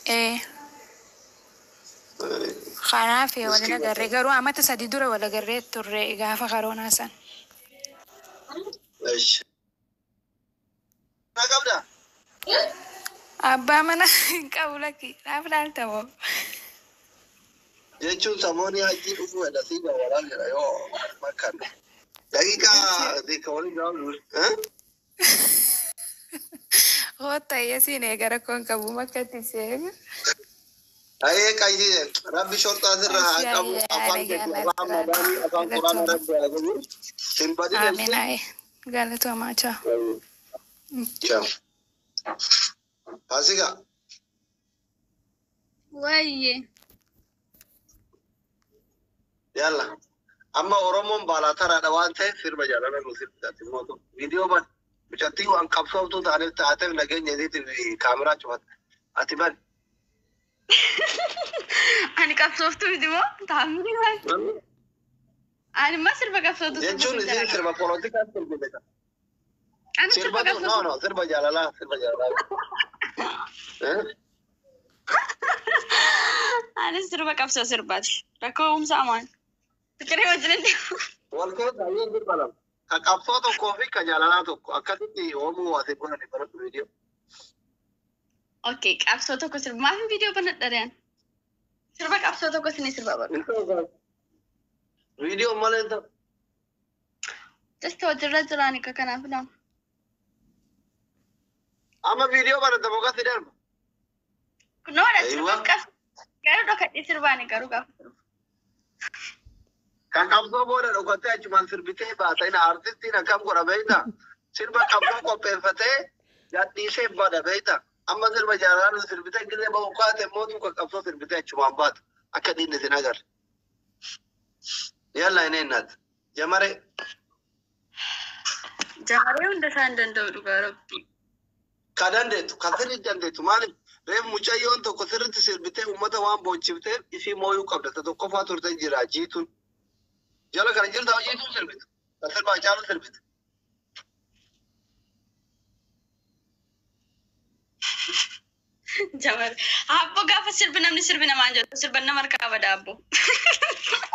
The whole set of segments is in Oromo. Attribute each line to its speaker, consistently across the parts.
Speaker 1: Ee. Kanaaf wal hin agarre, garuu amata 3 dura wal agarree turre gaafa karoonaa san.
Speaker 2: Esh. Na qabda?
Speaker 1: Abbaa mana hin qabu lakki, naaf laalta moo?
Speaker 2: Jechuun samoonii hajjii dhufuu jedha, sii dawwalaa jira yoo makkan. Daqiiqaa deeka waliin gaafnu.
Speaker 1: Hotta yasiin eega, rakkoon qabu, makkatti si eega.
Speaker 2: Ayee qayyee, rabbi shorxaa sirraa haa qabu, afaan keeti afaan madaanii, afaan quraana rabbi haa qabu. Hin badin.
Speaker 1: Amiin, ayee galatoomaa, ciao.
Speaker 2: Ciao. Faasika.
Speaker 3: Wayye.
Speaker 2: Yalla. Amma Oromoon baalaa taraadha waan ta'eef sirba jaalala nu sirbitaati mootu. Viidiyoo ban. Mucattii waan qabsooftuu taaneef taateef nageenya isiitiif kaameraa cufatte. Ati ban.
Speaker 3: Ani qabsooftuu miti moo? Taamni maal? Ani immoo sirba qabsootu sirba.
Speaker 2: Jechuun isiin sirba poolitikaa sirbite.
Speaker 3: Ani sirba
Speaker 2: Sirba no
Speaker 3: qabsootu.
Speaker 2: No, sirba jaalalaa, sirba jaalalaa. Eh?
Speaker 3: Ani sirba qabsoo sirbaati. Rakkoo uumsaa maal? Fikirii wajjin hin deemu.
Speaker 2: Wal keessa yoo sirba lama. Ka qabsoo tokkoo fi ka jaalalaa tokko akkasitti oomuu asii godhani baradhu viidiyoo.
Speaker 3: Okay, qabsoo tokko sirba. Maaf viidiyoo banadha reen? Sirba qabsoo tokko isinii sirba baru.
Speaker 2: Viidiyoo malee hin ta'u.
Speaker 3: Just hojiirra jiraan akka kanaaf lama.
Speaker 2: Amma viidiyoo baratta moo kasi darba?
Speaker 3: Noodha sirba
Speaker 2: Aywa.
Speaker 3: qabsoo. Garuu dhokadhee sirbaani garuu gaafa sirbu.
Speaker 2: Kan qabsoo booda dhokattee achumaan sirbitee baata. Inni artistiin akkam godha beektaa? Sirba qabsoo qopheeffatee gadhiisee bada beektaa? Amma sirba jaalalaa nu sirbitee gisee bahu kaate mootuu kan qabsoo sirbitee achumaan baata. Akka diinni sin agarre. Yalla, inni innaat. Jamare.
Speaker 3: Jaaree hunda isaa hin danda'u, dhugaa rabbi.
Speaker 2: Ka dandeettu, ka sirriitti dandeettu, maaliif reef mucayyoon tokko sirriitti sirbitee uummata waan boochifteef isii mooyuu qabda. Ta tokkoffaa turte jira jiituun. Jala kana jirta, jiituun sirbitu. Ka sirbaa caalu sirbitu.
Speaker 3: Jamare. Abbo, gaafa sirbi namni sirbi namaan jedhu sirban nama harkaa bada abbo.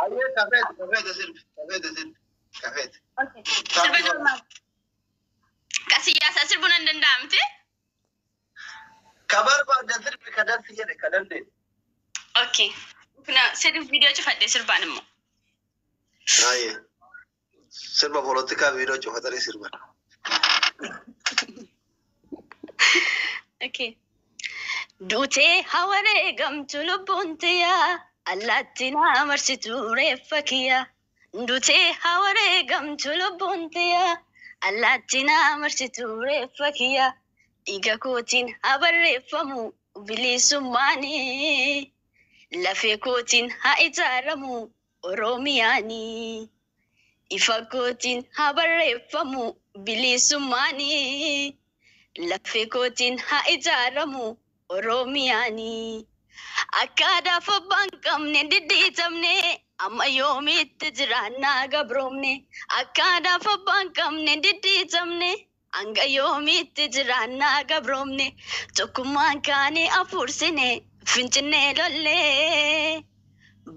Speaker 2: Ayyee, kafeete, kafeete sirbi, kafeete sirbi, kafeete.
Speaker 3: Sirba normaal. Ka siyaasaa sirbuun hin danda'amte.
Speaker 2: Ka barbaadde sirbi, ka dansi jedhe, ka dandeettu.
Speaker 3: Okay. Kuna sirbi viidiyoo cufadhee sirbaan immoo.
Speaker 2: Ayyee. Sirba poolitikaa viidiyoo cufatanii sirban.
Speaker 3: Okay. Duutee hawaree gamtu lubbuun tiyyaa, allaatti naa marsitu reeffa kiyya. Duutee hawaree gamtu lubbuun tiyyaa, allaatti naa marsitu reeffa kiyya. Dhiiga kootiin haa barreeffamu bilisummaanii. Lafee kootiin haa ijaaramu Oromiyaanii. Ifa kootiin haa barreeffamu bilisummaanii. Lafee kootiin haa ijaaramu Oromiyaanii. Akka aadaa abbaan qabne diddiitamne, amma yoomitti jiraannaa gabroomne? Akka aadaa abbaan qabne diddiitamne, hanga yoomitti jiraannaa gabroomne? Tokkummaan kaanii afuursine fincinnee lollee.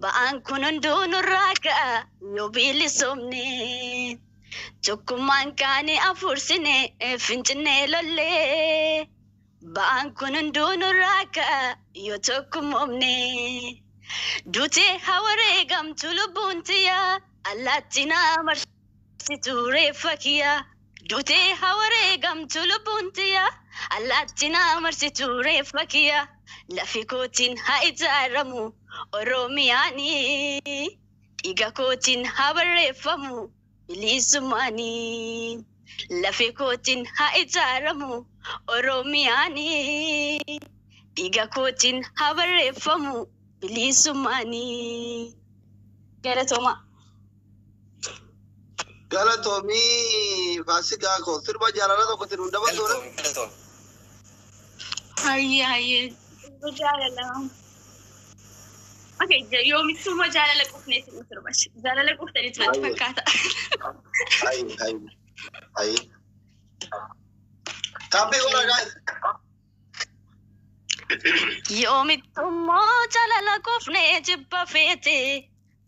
Speaker 3: Ba'aan kun hunduu nurraa ka'a yoo bilisoomne. Tokkummaan kaanii afuursine fincinnee lollee. Ba'aan kun hunduu nurraa ka'a yoo tokkummoomne. Duutee hawaree gamtu lubbuun tiyyaa, allaatti naa marsitu reeffa kiyya. Duutee hawaree gamtu lubbuun tiyyaa, allaatti naa marsitu reeffa kiyya. Lafi kootiin haa ijaaramu Oromiyaanii. Dhiiga kootiin haa barreeffamu bilisummaanii. Lafi kootiin haa ijaaramu Oromiyaanii. Dhiiga kootiin haa barreeffamu bilisummaanii. Galatooma.
Speaker 2: Galatoomii Faasikaa koo, sirba jaalala tokko sin hunda bartuudha.
Speaker 4: Galatoom, galatoom.
Speaker 3: Hayyee, hayyee. Jaalala. Okay, yoomittuu jaalala qufnee sin sirba. Jaalala quftaniitu natti fakkaata.
Speaker 2: Ayi, ayi, ayi. Tap godha, guys.
Speaker 3: Yoomittummoo jaalala kofnee jibba feete.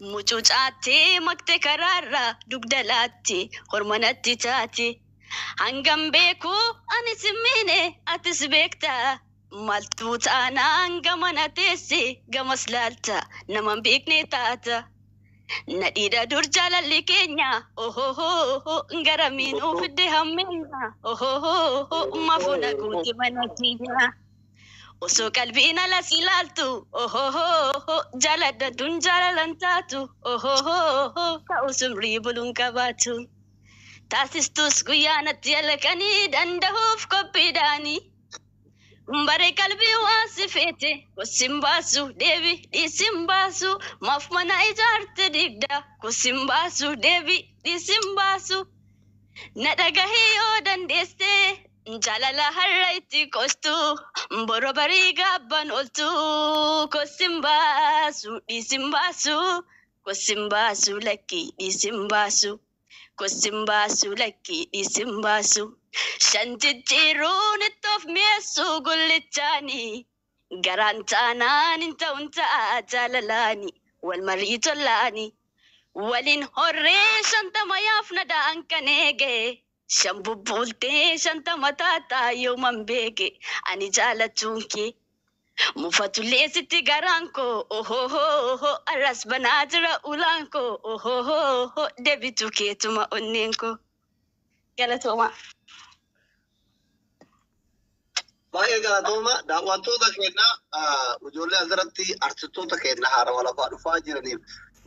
Speaker 3: Mucucaattee makte karaarra dugda laatti hormanatti taate. Hangam beeku ani simmine atis beekta. Maltuu taanaan gamana teesse gamas laalta naman beekne taata. Nadhiidha dur jaalalli keenya ohohoho gara miinuu fidde hammeenya ohohoho mafuuna guuti mana keenya. Osoo qalbiin alas ilaaltu ohohoho jaaladha dun jaalalan taatu ohohoho ta'us umrii buluun qabaatu. Taasistus guyyaa natti alaqanii danda'uuf qophiidhaanii. Bare qalbii waan si feete kosin baasu deebi dhiisin baasu maaf mana ijaarte digda kosin baasu deebi dhiisin baasu. Na dhagahii yoo dandeesse jaalala har'a itti qostu boroo barii gaabban ooltu kosin baasu dhiisin baasu kosin baasu lakkii dhiisin baasu kosin baasu lakkii dhiisin baasu. Shan jijjiiruun itti of mi'eessu gullichaani. Garaan taanaan hin ta'uun ta'a jaalalaani. Wal marii tolaani. Waliin horree 50 yaafna da'an kan eege. Shan bubbuultee 50 taataa yooman beeke. Ani jaalachuun kee. Mufatullee sitti garaan koo ohohoho arras banaa jira ulaan koo ohohoho deebitu keetuma onneen koo. Galatooma.
Speaker 2: Baay'ee galatooma. Daawwattoota keenya ijoollee asirratti artistoota keenya haarawaa lafaa dhufaa jiraniif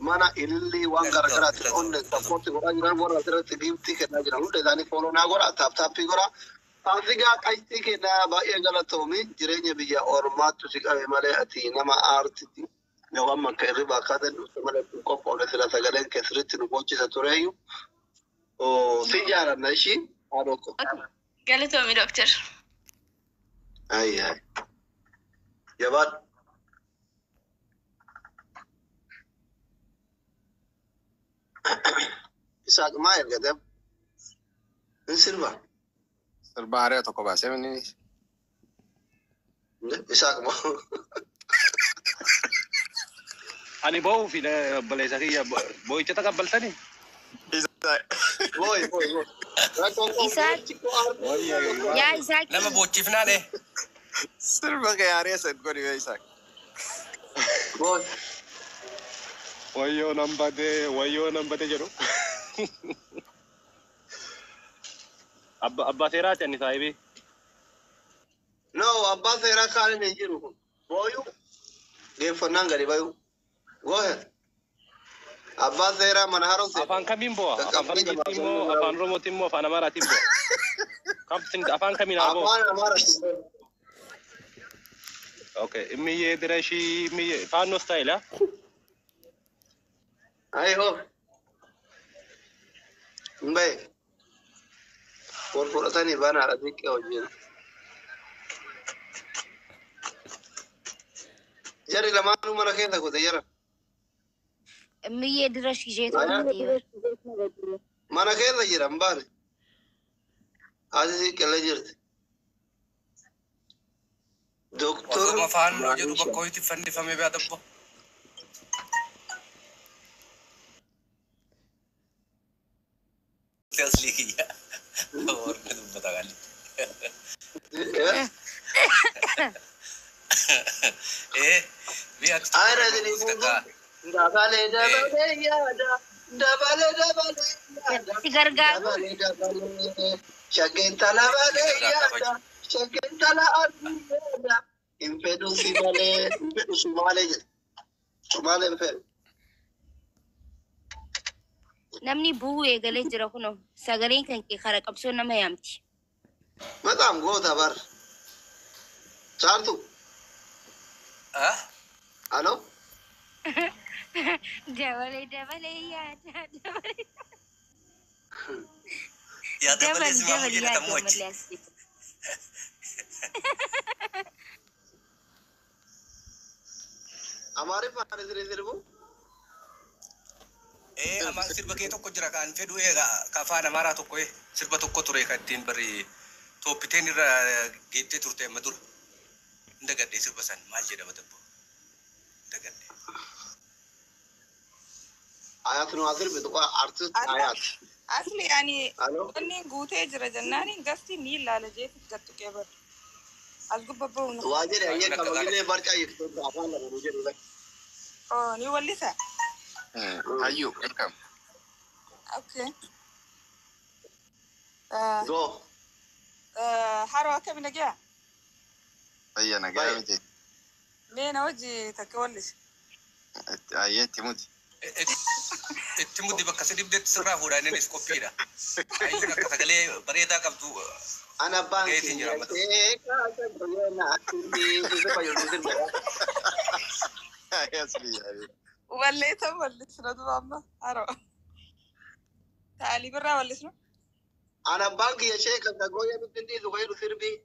Speaker 2: mana ilillii waan garaagaraatiin onne sappoortii godhaa jiran warra asirratti giiftii kennaa jiran hunda isaanii follow naa godha, tap tappii godha. Faasigaa qashtii keenya baay'ee galatoomi. Jireenya biyya ormaattu si qabe malee ati nama aartiti. Yoo amma akka hirribaa akkaataan dhufte malee kun qophoofne sila sagaleen kee sirriitti nu boochisa tureeyyu. Si jaalanna ishii haadhoo koo.
Speaker 3: Galatoomi dooktar.
Speaker 2: Ay ay. Jabaadhu. Isaaq maa ergate? In sirba.
Speaker 4: Sirba haaraa tokko baasee inni
Speaker 2: Isaaq maa?
Speaker 5: Ani boo'uu fi obboleessa kiyya boo'icha taqabbaltanii?
Speaker 2: Boo'i boo'i boo'i. Rakkoon
Speaker 1: Isaaq. Yaa Isaaq.
Speaker 6: Nama boochifnaan eh.
Speaker 4: Sirba kee haaraa san godhi bee Isaaq.
Speaker 2: Boo'i.
Speaker 5: Wayyoo nan badee, wayyoo nan badee jedhu. Abbaa seeraati ani saahibii.
Speaker 2: No, abbaa seeraa kaaniin hin jiru kun. Boo'uu geeffannaan gadi bayuu. Go ahead. Abbaa seeraa mana haroo seera.
Speaker 5: Afaan kamiin boo'a? Afaan Faranjiitiin immoo, afaan Oromootiin immoo, afaan Amaaraatiin boo'a? Kamtin afaan kamiin haa boo'u?
Speaker 2: Afaan Amaaraatiin.
Speaker 5: Okay, immiyyee dirashii immiyyee faannoo style ah?
Speaker 2: Ay hoo. Mbee. Wal fudhatanii banaadha xiqqee wajjin. Jarri lamaanuu mana keessa kute jara.
Speaker 7: Miyyee dira isheetu deema.
Speaker 2: Mana keessa jira hin baane. Haati siiqqillee jirti. Doktor
Speaker 6: Osoma faannoo jedhu bakka ho'itti fannifamee bee adabbo. Asli kiyya. Warri dubbata galli. Eh, biyya ati
Speaker 2: Ayira jedhi
Speaker 6: takka.
Speaker 2: Dabalee dabalee yaada. Dabalee dabalee yaada.
Speaker 7: Si gargaaru.
Speaker 2: Dabalee dabalee. Shaggeen talabalee yaada. Shaggeen tala adii yaada. Hin fedhu si malee. Hin fedhu sumaalee jedhe. Sumaalee hin fedhu.
Speaker 7: Namni bu'uu eegalee jira kunoo sagaleen kan kee kara qabsoo nama yaamti.
Speaker 2: Maqaan goota bar. Saartu.
Speaker 6: Ah?
Speaker 2: Alo.
Speaker 7: Dabalee dabalee yaada dabalee.
Speaker 6: Yaa dabalee
Speaker 7: Dabal
Speaker 6: si maamu
Speaker 7: dabal
Speaker 6: jedha
Speaker 7: yaada
Speaker 6: tammoo achi.
Speaker 7: malee as jira.
Speaker 2: Amaariffaan isin sirbu.
Speaker 6: Eh, ama sirba kee tokko jira kan fedhu eega ka afaan Amaaraa tokko eh sirba tokko ture kan ittiin barri tooppiteen irra geettee turte amma dura. Hin dagadhe. Dagadhee sirba san maal jedhama dabbo? Dagadhee.
Speaker 2: Ayaat nu asirbitu qola artist Ayaat.
Speaker 8: Asli ani wanni guutee jira jennaan gasti ni ilaala jeetif gattu qeebar. As gubba ba'u.
Speaker 2: Waa jedhe ayyee kabajinee barcaa ibsu afaan lama nu jedhu.
Speaker 8: Oh, ni wallisa.
Speaker 4: Hayyuu, welcome.
Speaker 8: Okay.
Speaker 2: Go.
Speaker 8: Haroo akkami nagaa?
Speaker 4: Fayya nagaa miti.
Speaker 8: Mee na hojii takka wallisi.
Speaker 4: Ayyee itti muti.
Speaker 6: Itti muddi bakka si dhibdetti sirraa fuudhaa innis qophiidha. Hayyuun akka sagalee bareedaa qabdu
Speaker 2: Ana baankii
Speaker 6: Gaheetiin jira amma.
Speaker 4: Asli.
Speaker 8: Walleessa wallisna duba amma haroo. Taalii birraa wallisnu.
Speaker 2: Ana baankii ishee kan dhagooyee nutti dhiisu kan jedhu sirbii.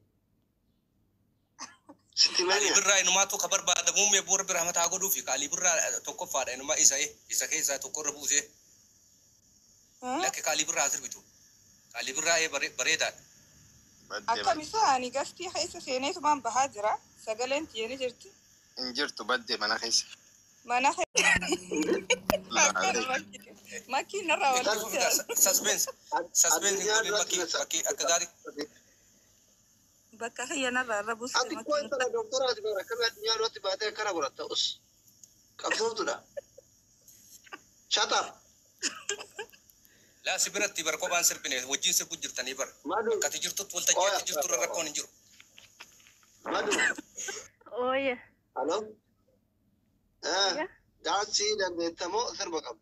Speaker 2: Sitti
Speaker 6: Alii
Speaker 2: mania.
Speaker 6: birraa inumaatu ka barbaadamu mee bu'uura bira mataa godhuufi ka alii birraa tokkoffaadha inumaa isa keessaa tokkorra buusee lakki ka alii birraa sirbitu. Ka alii birraa bareedaadha.
Speaker 8: Akkam isa ani gastii keessa seeneetumaan bahaa jira. Sagaleen tiyyanii jirti.
Speaker 4: Hin jirtu badde mana keessa.
Speaker 8: Mana makkii narraa walliste.
Speaker 6: Suspense suspense hin godhin bakki bakki akka gaarii.
Speaker 8: Bakka kiyya narraa irra buuste
Speaker 2: Ati koo intala doktoraati bara akkamii addunyaa irratti baatee akkana godhatta us. Qabsooftuudha. Shut up.
Speaker 6: Laa si biratti bar kophaan sirbine wajjin sirbu jirtanii bar.
Speaker 2: Madu.
Speaker 6: Akka ati jirtutti waltajjii ati jirtu irra rakkoon hin jiru.
Speaker 2: Madu.
Speaker 3: Ooye.
Speaker 2: Halo. Daansii dandeettamoo sirba qabdu?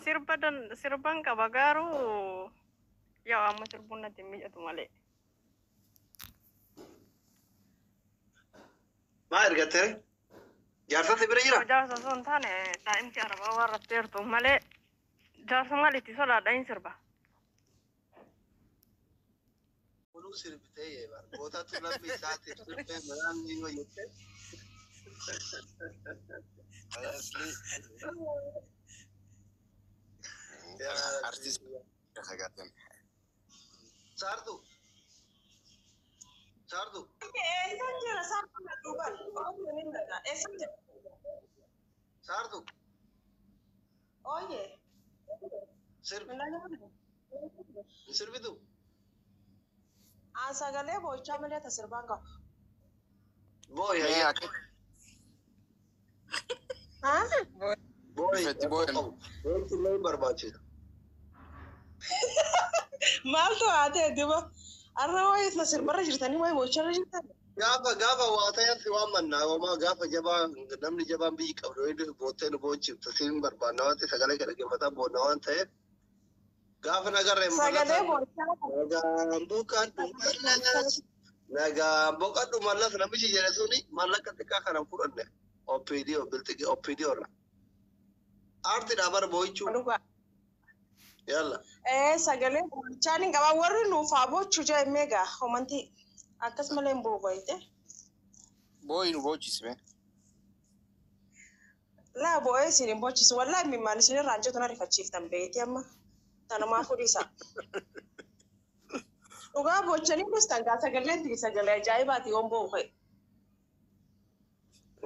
Speaker 9: Sirba dan sirban qaba garuu yaa amma sirbuun natti hin mijatu malee.
Speaker 2: Maa ergattee? Jaarsatti bira jira?
Speaker 9: Jaarsa osoo hin taane daa'imti arabaa waan rafteertu malee jaarsa maal itti sodaadha hin sirba.
Speaker 2: Kunuu sirbitee gootatu lammii isaatiif sirbee manaan ni yoo jette.
Speaker 4: Asli. Artist sagaatan.
Speaker 2: Saartu. Saartu.
Speaker 10: Eessan jira saartuu na duuban. Eessan jira.
Speaker 2: Saartu.
Speaker 10: Ooye.
Speaker 2: Sirbi. Sirbitu.
Speaker 10: Aan sagalee boo'ichaa malee ta sirbaan qabu.
Speaker 2: Booyi.
Speaker 4: Mee akka
Speaker 2: Booyi.
Speaker 4: Itti booyan.
Speaker 2: Booyi illee hin barbaachisa.
Speaker 10: Maaltu haa ta'e duba? Arra wayi na sirbarra jirtanii wayi boo'icharra jirtanii.
Speaker 2: Gaafa gaafa waa ta'an si waan mannaa homaa gaafa jabaa namni jabaan biyyi qabdu inni boottee nu boochifta si hin barbaanna waan ta'e sagalee kana dhaggeeffataa boonna waan ta'eef gaafa nagarree
Speaker 10: Sagalee boo'ichaa.
Speaker 2: Nagaan boqadhu mallas nagaan boqadhu mallas namichi jedhe suni mallaqa xiqqaa kana fudhanne OPDO bilxigi OPDO irra. Aartiidha bara boo'ichuu. Yalla.
Speaker 10: Sagalee boo'ichaa ni qaba warri nuuf haa boochuu jee meegaa homantii akkas malee hin boo'ayite.
Speaker 4: Booyi nu boochisme.
Speaker 10: Laa boo'ee isin hin boochisu wallaahi mimmaan isin irraa hin jettu na rifachiiftan beeyti amma tanumaa fudhisa. Dhugaa boochanii dhustan gaa sagaleen tii sagalee ajaa'ibaati yoon boo'e.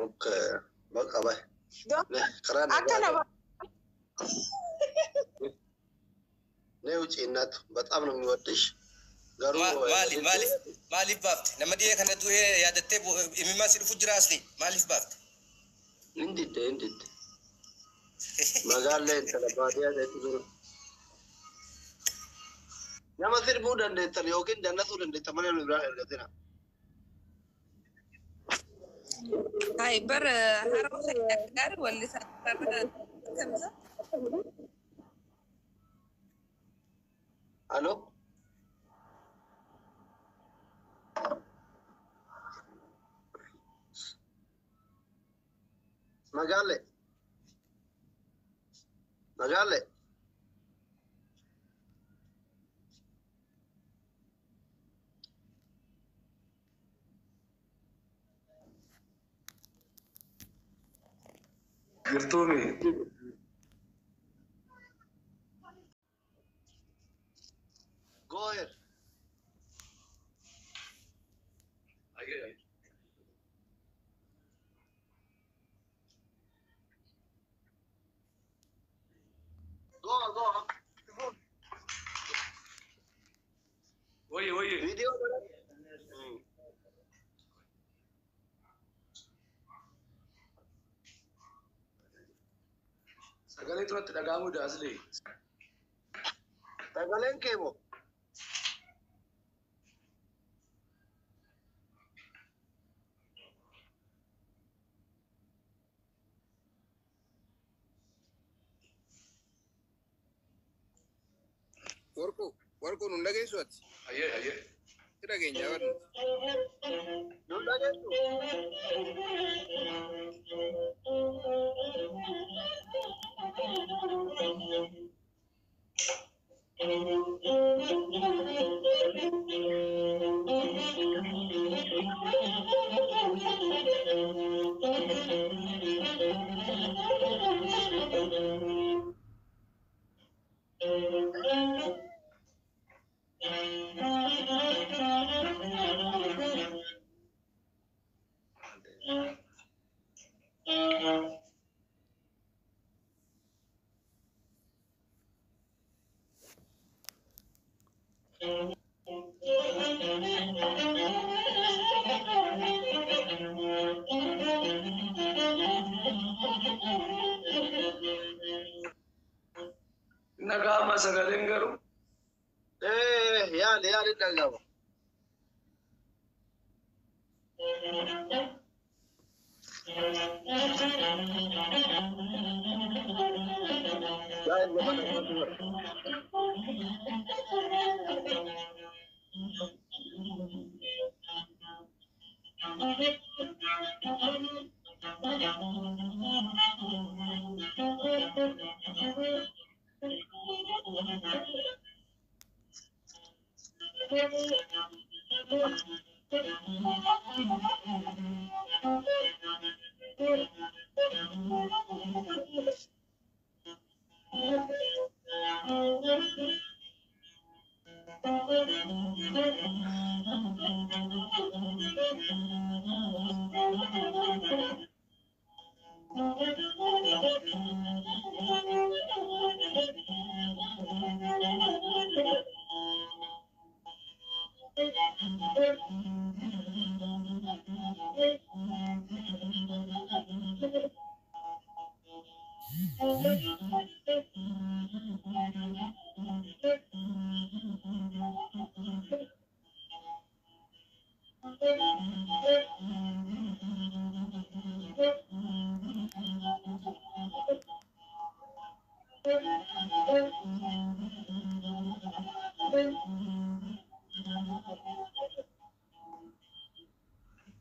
Speaker 2: Okay. Baqa bay. Karaa
Speaker 10: Akka
Speaker 2: nagaa.
Speaker 10: nama
Speaker 2: ነይ ውጪ እናቱ በጣም ነው የሚወድሽ። Garuu
Speaker 6: Maaliif maaliif maaliif baafte? Nama dhiyee kana du'ee yaadattee imimmaan si dhufu jira asli maaliif baafte?
Speaker 2: Hin didde hin didde. Magaallee intala baadiyyaa ta'etu jira. Nama sirbuu dandeettan yookiin dannasuu dandeettan malee nu biraa ergatina.
Speaker 8: Hai bar haroo gaarii wallisaa kamisa.
Speaker 2: Alo? Magaalee. Magaalee.
Speaker 11: Jirtuumi.
Speaker 2: Go ahead.
Speaker 11: Sagalee turatti dhaga'amuu daaslee.
Speaker 2: Sagaleen kee moo?
Speaker 4: Warquu warquu nun dhageessu ati.
Speaker 11: Ayyee ayyee.
Speaker 4: Si dhageenya barnu.
Speaker 2: Nun dhageessu.
Speaker 11: Nagama sagaleen garuu.
Speaker 2: Yaali yaali dhaga'ama.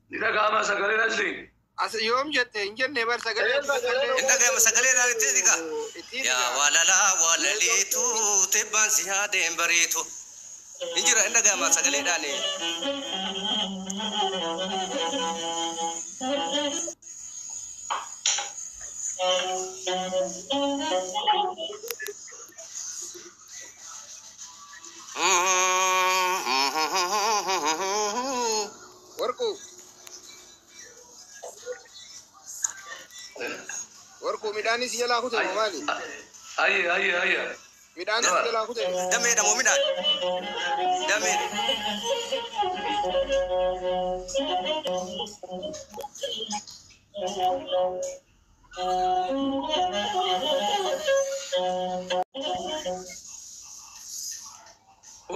Speaker 11: Ni dhaga'ama sagaleen asli.
Speaker 4: As yoom jette hin jenne bar sagalee.
Speaker 6: Hin dhaga'ama sagalee dhaan itti dhiqa. Yaa walalaa walaleetu tebbaan si haadeen bareetu. Hin jira hin dhaga'ama sagalee dhaan.
Speaker 4: Warquu. Warquu midhaanis jalaa kute moo maali?
Speaker 11: Ayyee ayyee ayyee.
Speaker 4: Midhaanis jalaa kute.
Speaker 6: Dameedha moo midhaan? Dameedha.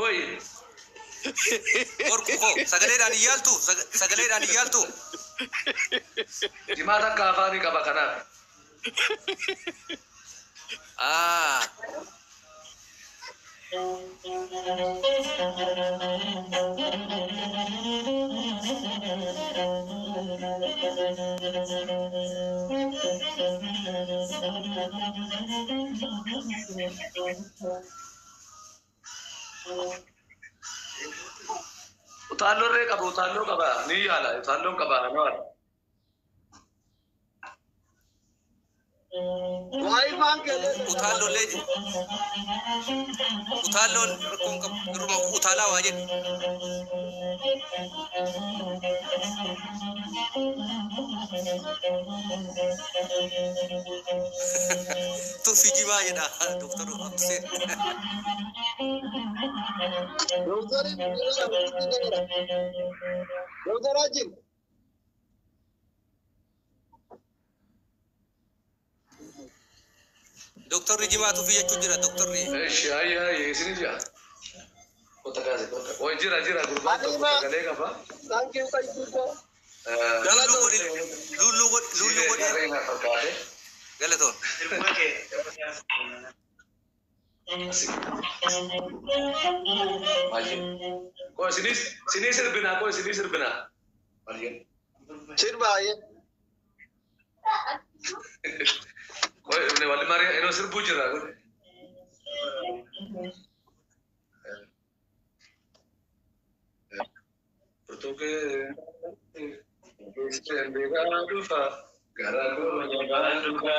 Speaker 11: Oyi.
Speaker 6: Warquu koo sagaleedhaan hin yaaltu sagaleedhaan hin yaaltu.
Speaker 11: Jimaa takka afaanii qaba kanaaf.
Speaker 6: Ah.
Speaker 11: Utaalloon ree qaba utaalloo qaba ni yaala utaalloon qaba nama.
Speaker 6: Utaalloon lee utaalloon rakkoon qabu irruma utaalaa waa jedhu. Tuffii jimaa jedha Dooktar Abduseen.
Speaker 2: Dooktar Ajin.
Speaker 6: Doktorri jimaatu fi jechuu jira doktorri.
Speaker 11: Eshi ayya ayya isin ija. Kota kaase kota. Oi jira jira gurbaan tokko sagalee qaba.
Speaker 2: Thank you qayyuu.
Speaker 6: Lullu godhi lullu godhi lullu godhi.
Speaker 11: Garee na fakkaate.
Speaker 6: Galatoon.
Speaker 11: Koo isinis isinii sirbinaa koo isinii sirbinaa.
Speaker 2: Sirba ayyee.
Speaker 11: Koo wali marii yeroo sirbuu jira. Burtuqee biraa dhufa gara koo jabaa dhufa.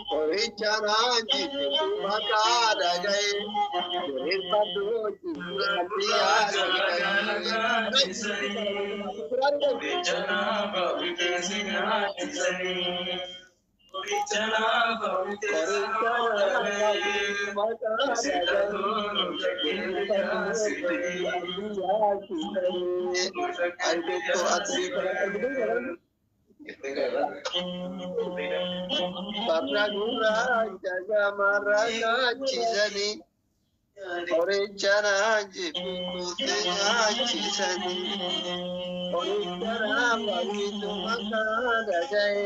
Speaker 2: Qoricha raanji maqaa dhaga'e diriirfadhu Farda gurraacha gamarra nyaachisanii qoricha naan jibbituu nyaachisanii qoricha naan baay'isu maqaa dhaga'e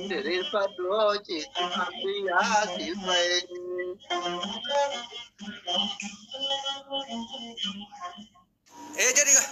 Speaker 2: diriirfadhu citu biyyaa si ba'e.
Speaker 6: Ee jedhi gaa.